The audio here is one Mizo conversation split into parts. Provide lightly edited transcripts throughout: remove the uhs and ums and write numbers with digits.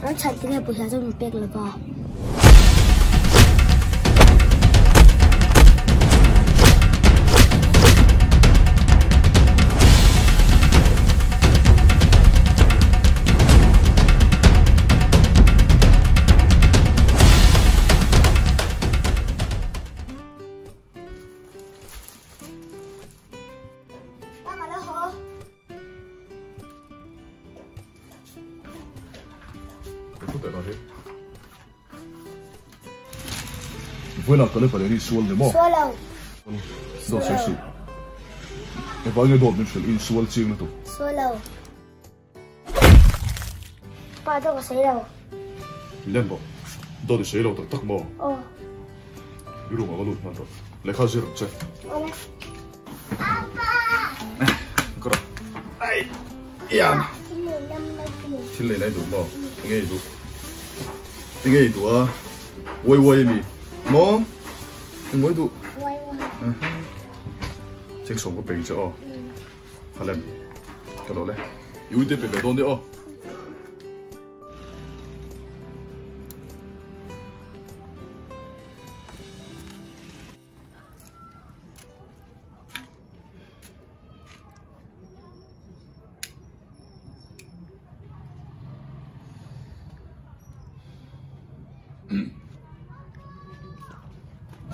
An chhan tinge pawisa chu min pek lova. Vawilah ka lepa leh ni sual ni maw? Sual lo. Dawt sawi suh. Engvang nge dawt min hrilh i insual chiang lutuk? Sual lo. Pa dawt ka sawi lo. Lem bawk. Dawt i sawi lo tak tak maw? Aw. I room ah ka lut hman rawh. Lehkha zir ang che. Awle. Apa! Ka rawh. Ai! Ian! Thil lei lai duh maw? Enge i duh? Enge i duh a? Uai uai a mi? Maw? Eng uai duh? Uai uai. Cheng sawm ka peng che aw. Khalem. Ka lo le. I uite pe ve dawn nia aw.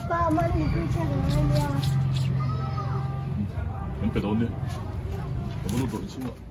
Pa, man ni pui che ang a nia. Min pe dawn nia. Ka va lut dawn inchhungah.